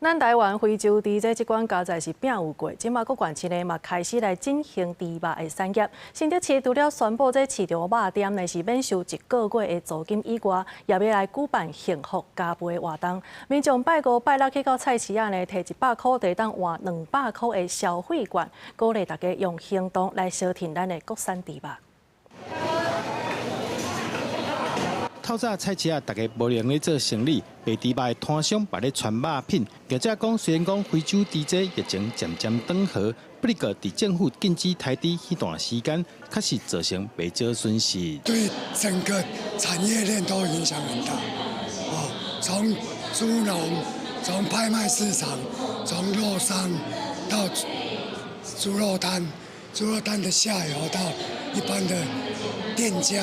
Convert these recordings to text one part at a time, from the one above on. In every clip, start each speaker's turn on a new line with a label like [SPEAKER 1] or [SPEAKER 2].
[SPEAKER 1] 咱台灣非洲豬這這關實在是拚有過，這馬各縣市呢嘛開始來振興豬肉的產業。新竹市除了宣布這市場肉店呢是免收一個月的租金以外，也欲來舉辦幸福加倍的活動。民眾拜五拜六去到菜市仔呢，提100箍就會當換200箍的消費券，鼓勵大家用行動來相挺咱的國產豬肉。
[SPEAKER 2] 透早菜市仔，大家無閒咧做生理，賣豬肉的攤商嘛咧傳肉品。業者講，雖然講非洲豬這疫情漸漸轉好，不過佇政府禁止刣豬彼段時間，確實造成袂少損失。
[SPEAKER 3] 對整個產業鏈都影響很大。哦，從豬農、從拍賣市場、從肉商到豬肉攤、豬肉攤的下游到一般的店家，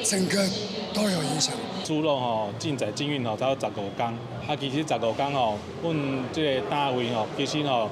[SPEAKER 3] 整個都有影響。
[SPEAKER 4] 豬肉吼進載進運吼差不多15天，啊，其實十五天吼，阮這个單位吼，其實吼，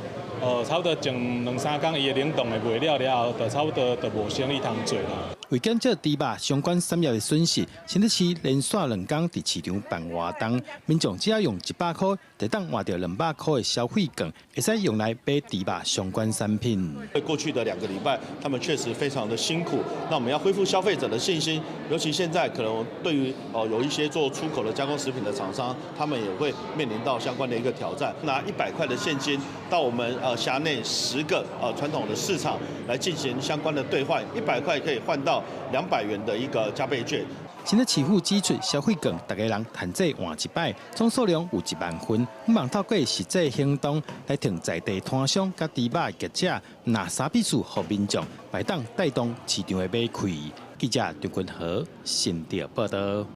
[SPEAKER 4] 差不多前兩三工伊的冷凍的賣了了後，就差不多就無生意通做啦。
[SPEAKER 2] 為減少豬肉相關產業的損失，新竹市連續2天佇市場辦活動，民眾只要用100箍，就當換著200箍的消費券，會使用來買豬肉相關產品。
[SPEAKER 5] 過去的2個禮拜，他們確實非常的辛苦。那我們要恢復消費者的信心，尤其現在可能對於哦有一些做出口的加工食品的廠商，他們也會面臨到相關的一個挑戰。拿100塊的現金到我們轄內10個傳統的市場來進行相關的兌換，100塊可以換到200元的一個加倍券。
[SPEAKER 2] 新竹市府指出，消費券逐家人趁這換一擺，總數量有1萬份。希望透過實際行動來挺在地攤商佮豬肉業者，拿三筆數予民眾，會當帶動市場的買氣。記者張君和新竹報道。